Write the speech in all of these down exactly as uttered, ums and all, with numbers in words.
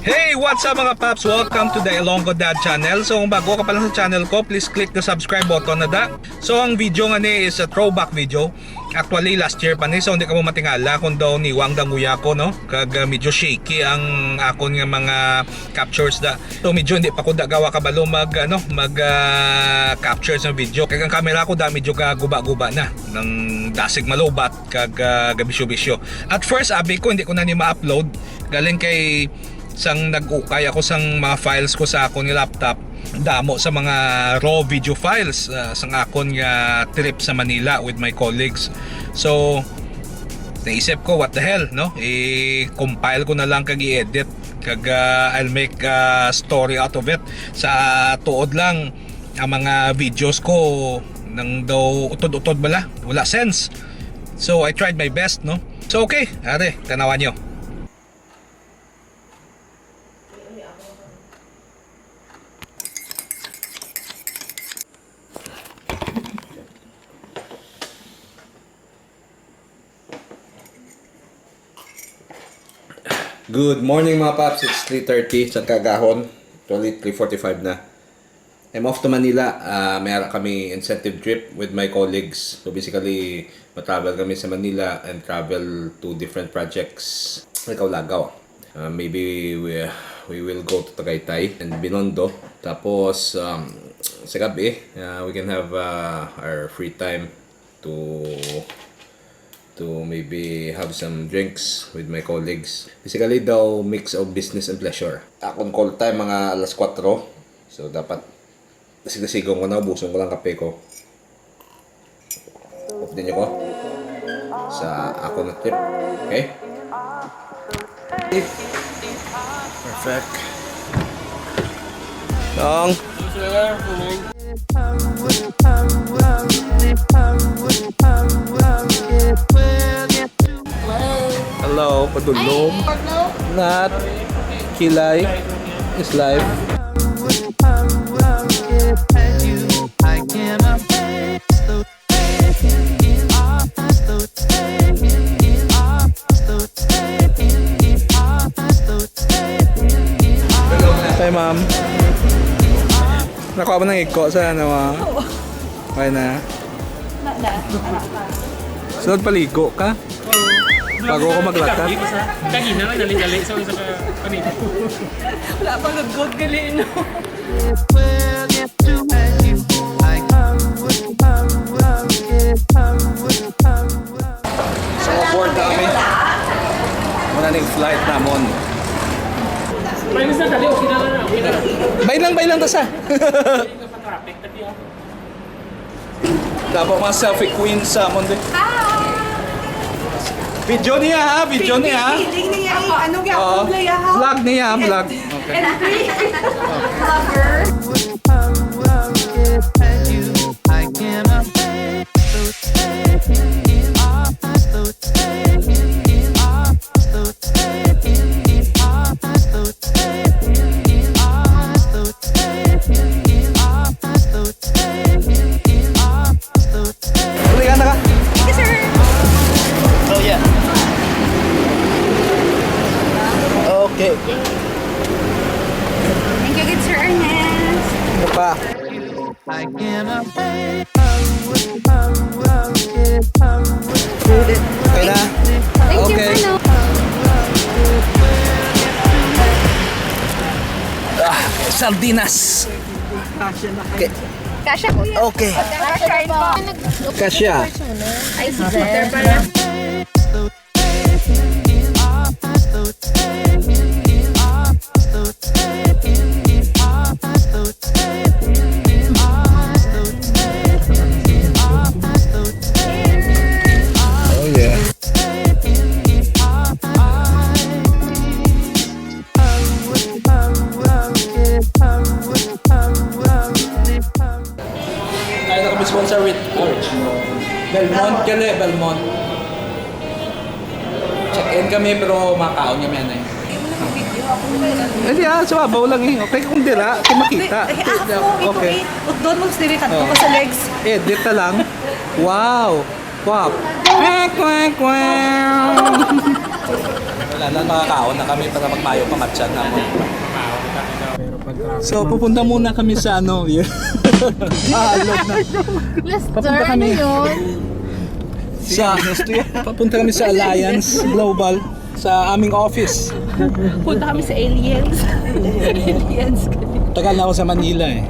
Hey, what's up mga paps? Welcome to the Ilonggo Dad channel. So kung bago ka pa lang sa channel ko, please click the subscribe button na da. So ang video nga ni is a throwback video. Actually, last year pa ni, so hindi ka mo matingala kung daw niwang danguya ko, no? Kag ah, medyo shaky ang akon nga mga captures da. So medyo hindi pa ko da gawa kabalo mag, ano, mag ah, capture sa video. Kag ang camera ko da medyo ka guba-guba na. Nang dasig malubat kag ah, gabisyo-bisyo. At first, abi ko hindi ko na ni ma-upload. Galing kay sang nag-ukay ako sang mga files ko sa akon nga laptop, damo sa mga raw video files ah, sang akon nga trip sa Manila with my colleagues. So naisip ko, what the hell, no? I-compile ko na lang kag i-edit kag ah, I'll make a story out of it. Sa tuod lang, ang mga videos ko nang daw utod-utod bala, wala sense. So I tried my best, no? So okay, are, tanawan nyo. Good morning mga paps, it's three thirty sa kagahon. Actually, three forty-five na. I'm off to Manila. Ah, may ara kami incentive trip with my colleagues. So basically, ma-travel kami sa Manila and travel to different projects. Lagaw-lagaw. Ah, maybe we, we will go to Tagaytay and Binondo. Tapos, um, sa gabi, ah, we can have ah, our free time to to maybe have some drinks with my colleagues. Basically daw, mix of business and pleasure. Akon call time mga alas kuwatro. So dapat sigasigon ko na, ubuson ko lang kape ko. Update niyo ko sa ako na trip. Okay? Perfect. Dong. Hello, padulong. Not kilay is life. Hi, ma'am. Nakuha mo ng igko sa ano, ah? Oo. Okay na. Na, na. Sunod, paligo ka? Bago ako maglakat. Kanina nga, dali-dali. So, sa ka-, kanina. Wala pa gagod gali, no? So, aboard na kami. Muna na yung flight namon. Minus na, dali, okay na lang, okay na lang. Bay lang, bay lang, tasa. Dapat mga selfie queen sa amon din. Video niya ha, video niya ha. Feeling niya, eh, ano niya, Oo. Kulay, ha? Vlog niya, vlog. Okay. And three. Vlogger. Ulihan na ka? Thank you, sir. Oh, yeah. Okay. Thank you, good sir Ernest. Ano pa? Okay na? Thank you, Okay. Sir, no? Ah, sardinas. Okay. Kasha po. Okay. Kasha po. Kasha. Ay, si Peter pala. Oh, yeah. Ay, naka-sponsor with Belmont, kali, Belmont. Check-in kami, pero makaon kami, anay. Hindi, ah, sa babaw lang eh. Okay, kung dira, kung makita. Eh, ako, ito Okay. eh. Doon mo sila kanto Oh. ko sa legs. Edit na lang. Wow! Wow! Quack, quack, quack! Sana makakaon na kami para magmayo pa matchan namon. So, pupunta muna kami sa ano, yeah. Ah, log na. Lester, Papunta ano kami. Yun? Sa, papunta kami sa Alliance Global, sa aming office. Punta kami sa Aliens. Aliens. Tagal na ako sa Manila eh.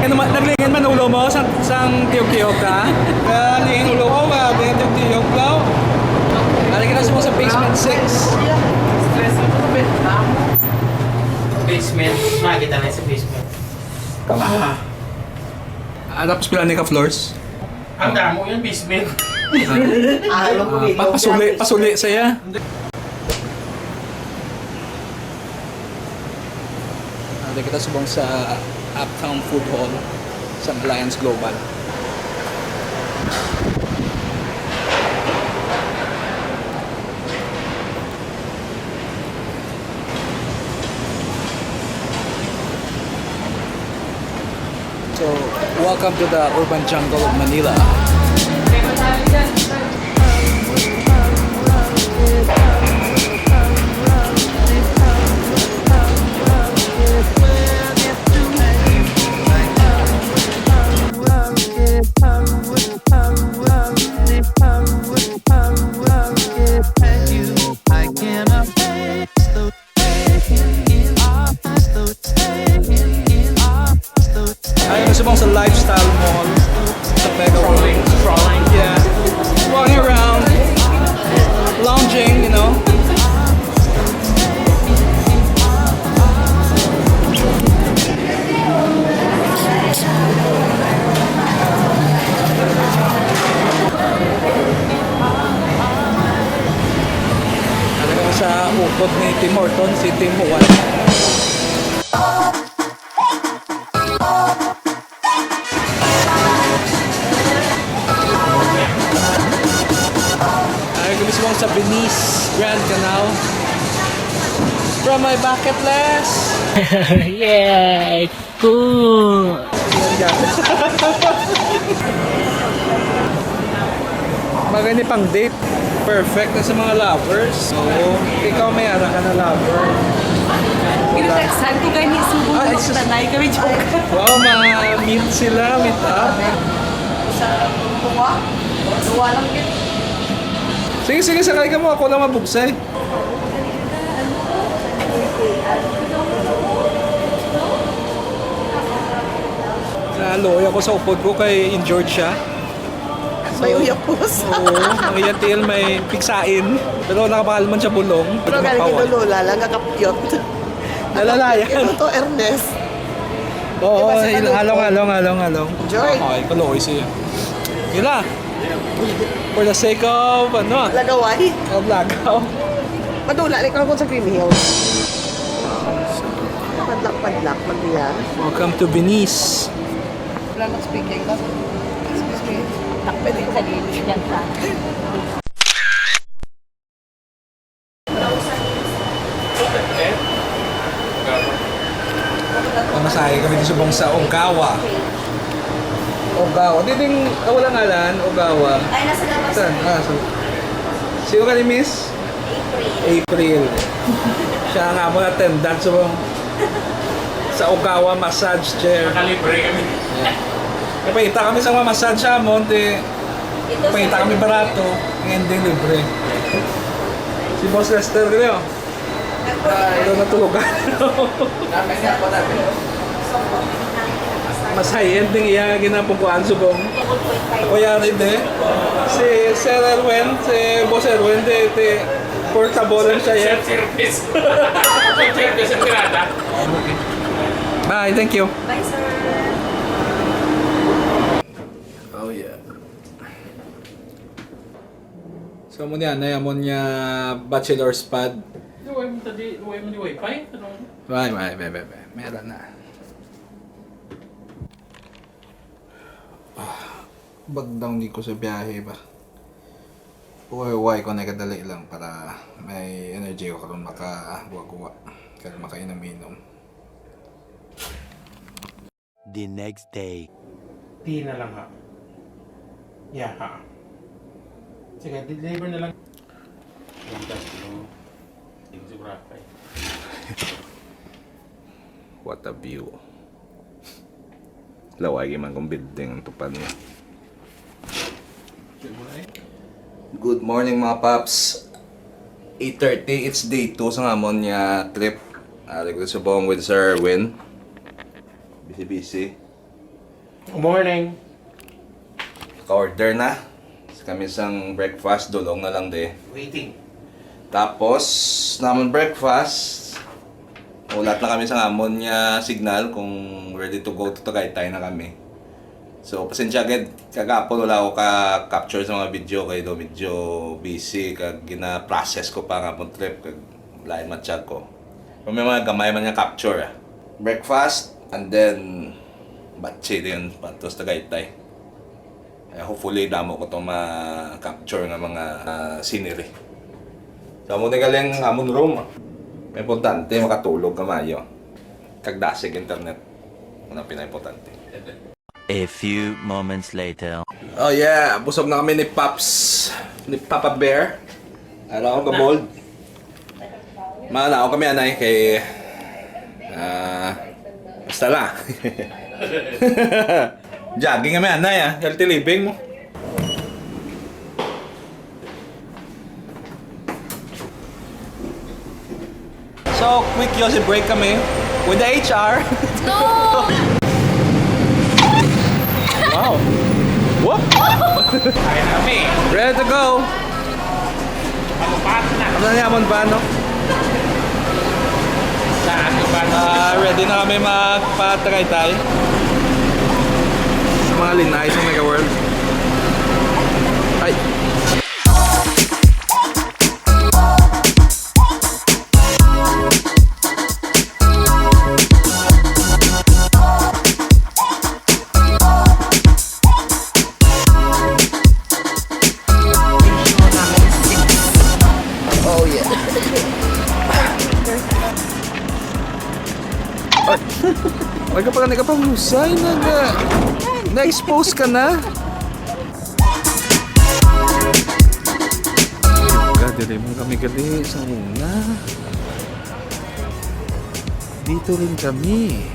Ano ma-, naglingan man ulo mo sang, sang tiyog-tiyog ka? Naglingan ulo ko, grabe ang tiyog-tiyog ko. Nalagyan na mo sa basement six. Stress na sa basement. Basement, makita na sa basement. Ah, tapos pila ni ka floors? Ang damo yung basement. Ah, alam ko, Ah, pa-, pasuli, pasuli saya. Nandito kita subong sa Uptown Food Hall sa Alliance Global. So, welcome to the urban jungle of Manila. Ay, gusto mong sa lifestyle mall, sa Mega World. Yeah. Walking around, lounging, you know. Talagang sa ukod ni Tim Hortons, si Tim Juan. Ay, gusto mong sa Venice, Grand Canal. From my bucket list. Yay! Cool! Magani pang date. Perfect na sa mga lovers. Oo. Ikaw may ara ka na lover. Kinatextan ko gani, subong Ah, it's just tanay kami, joke. Wow, ma-meet sila, meet up. Sa kuha? Kuha lang yun. Sige, sige, sakay ka mo. Ako lang mabugsay. Naluoy ako sa upod ko kay injured siya. May So, uyapos. Oo, ang iyang tiil may piksain. Pero nakabahal man siya bulong. Pero galing Nakapawan. Kinulula lang, kakapyot. Nalalayan. Ito to, Ernest. Oo, Diba si hil-, Kaluto? Halong, halong, halong, halong. Joy. Okay, kaluoy siya. Gila. For the sake of, ano, Lagaway. Of lagaw. Madula, like, ako sa Green Hills. Padlak-padlak, magbiya. Welcome to Venice. Wala nang speaking, no? Excuse me. Takpe din sa linis niyan, ha? Pamasahe kami dito subong sa Ogawa. Ogawa. Di din, ah, wala ngalan, Ogawa. Ay, nasa labas. Saan? Ah, so, sino ka ni Miss? April. April. Siya nga mo attendant subong sa Ogawa massage chair. Nakalibre kami. Yeah. Kapangita kami sa mga massage sa amon, ti Ito, pangita sir. Kami barato, ang ending libre. Si Boss Lester, kaya. Ito natulugan. Mas high-end ning iya nga ginapungkuan subong. Kuya, hindi. Si Sir Erwin, si Boss Erwin, di, di, portable lang siya yan. Self-service. Self-service ang tirada. Bye, thank you. Bye, sir. Oh, yeah. So, mo niya, na amon niya bachelor's pad. Luway mo tadi, luway mo di wifi? Ano? May, may, may, may, may. Meron na. Ah, bagdang di ko sa biyahe ba. Uway-uway ko na kadali lang para may energy ko karon makaguwa-guwa. Kaya makainom-inom. the next day. Tea na lang, ha? Yeah, ha? Sige, deliver na lang. Yung gas, no? Yung si Boracay. What a view. Laway man kung building ang tupad niya. Good morning, mga paps. Eight thirty, it's day two sa amon nga trip. Ari ko subong with Sir Erwin. Busy-busy. Good morning. Ka-order na kami sang breakfast, dulong na lang de. Waiting. Tapos, naa man breakfast, hulat na kami sa amon nga signal kung ready to go to Tagaytay na kami. So, pasensya gid, kagapon wala ako ka-capture sa mga video kay do medyo busy kag gina-process ko pa ang amon trip kag lain man siya ko. Pero may mga gamay man nga capture, ah. Breakfast, and then batsi din patos Tagaytay. Eh, hopefully, damo ko itong ma-capture nga mga, ah, scenery. So, amo na galing amon room. May importante, makatulog ka maayo. Kag dasig internet. Ano ang pinaka-importante? A few moments later. Oh yeah, busog na kami ni Pops, ni Papa Bear. Ano ako, ka-bold? Mananaog kami, anay, kay, ah, basta lang. Jogging kami, anay, ah. Healthy living mo. So, quick yosi break kami with the H R. No! Wow! Whoop! Kaya na kami. Ready to go! Ano pa na? Ano na amon ba, no? Sa ating ba? Ah, ready na kami magpa-Tagaytay. Sa mga linay sa Mega World. Ay! Oh, yeah. Ay, ay, ka pa, ka pa husay, nag-, na-expose ka na. Ka, dili mo kami gali sa una. Dito rin kami.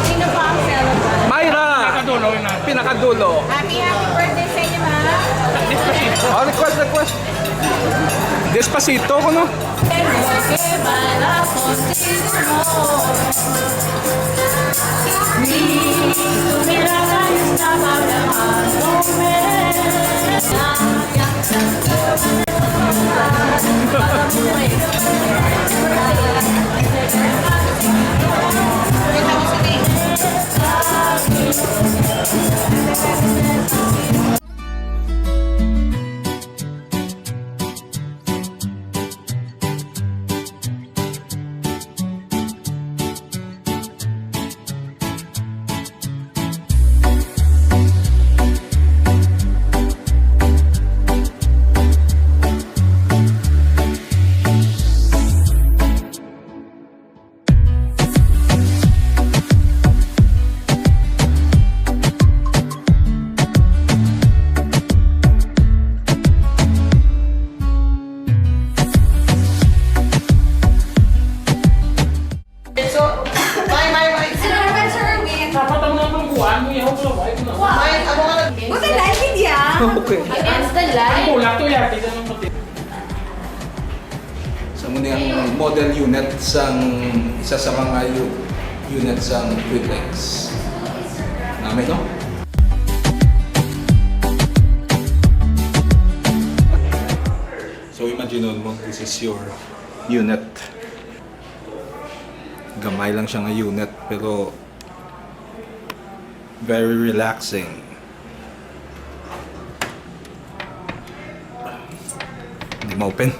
Sino po ang celebrant? Myra! Pinakadulo, yun na. Pinakadulo. Happy, happy birthday sa inyo, ma'am. Oh, request, request. Despacito ko, no? So, may, may, may. Sino naman, Sir Erwin? Dapat ang mga mangguan mo, yaw, wala, wala. Wow. May, ano nga nag- What a life, India! Okay. Against the light. Ang bulak to, yate, ganun pati. So, muna ang model unit sang isa sa mga u-, unit sang Twin Lakes. Namin, no? So, imagine mo, this is your unit. Gamay lang siya nga unit, pero very relaxing. Hindi ma-open.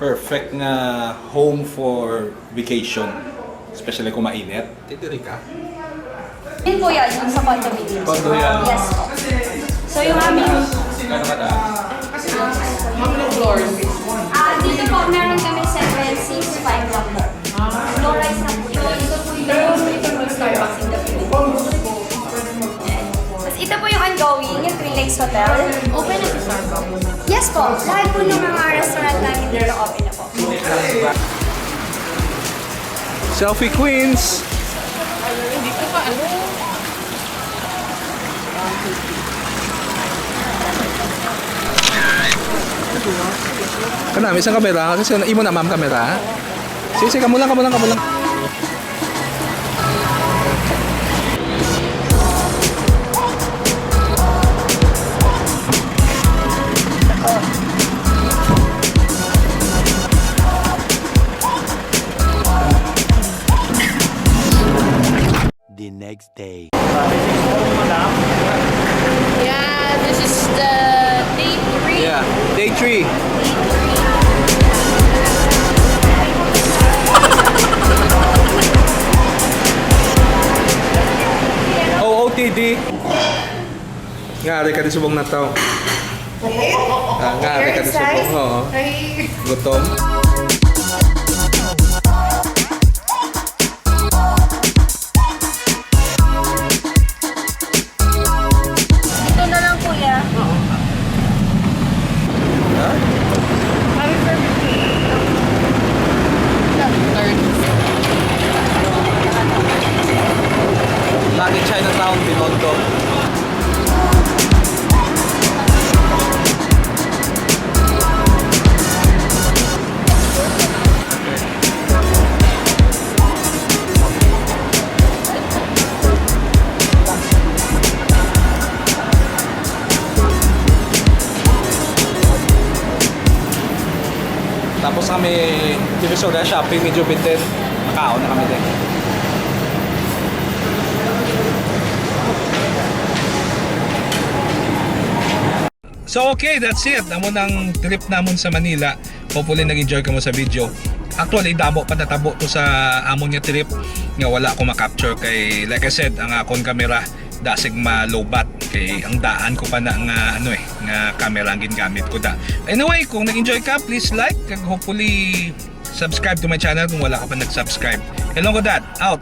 Perfect nga home for vacation, especially kung mainit. Diri ka? Yun po yan, yung sa condominium. Condo yan. Yes po. So yung aming... Gano'n ka taas? Ah, dito po, meron kami seven six five lang po. Low rise na po yun. Ito po yung Starbucks in the Philippines. Tapos ito po yung ongoing, yung Twin Lakes Hotel. Open na si Starbucks? Yes po. Lahat po ng mga restaurant namin dito open na po. Selfie queens! Kana, may isang kamera. Kasi imo na, ma'am, kamera. Sige, sige, kamo lang, kamo lang, kamo lang. The next day. Yeah, this is the day three. Yeah, day three. O O T D. Ngari ka di subong na to. Ah, ngari ka di subong, oo. Gutom. Dito na lang, kuya. Ha? Happy birthday. Lagi Chinatown, Binondo. Tapos kami, Divisoria Shopping, medyo bitin. Makaon na kami din. So okay, that's it. Amo nang trip namon sa Manila. Hopefully nag-enjoy kamo sa video. Actually, damo pa natabo to sa amon nga trip nga wala ko ma-capture kay, like I said, ang akon kamera dasig ma-lowbat kay ang daan ko pa na nga ano eh, nga camera ang gingamit ko da. Anyway, kung nag-enjoy ka, please like kag hopefully subscribe to my channel kung wala ka pa nag-subscribe. Hello ko that. Out.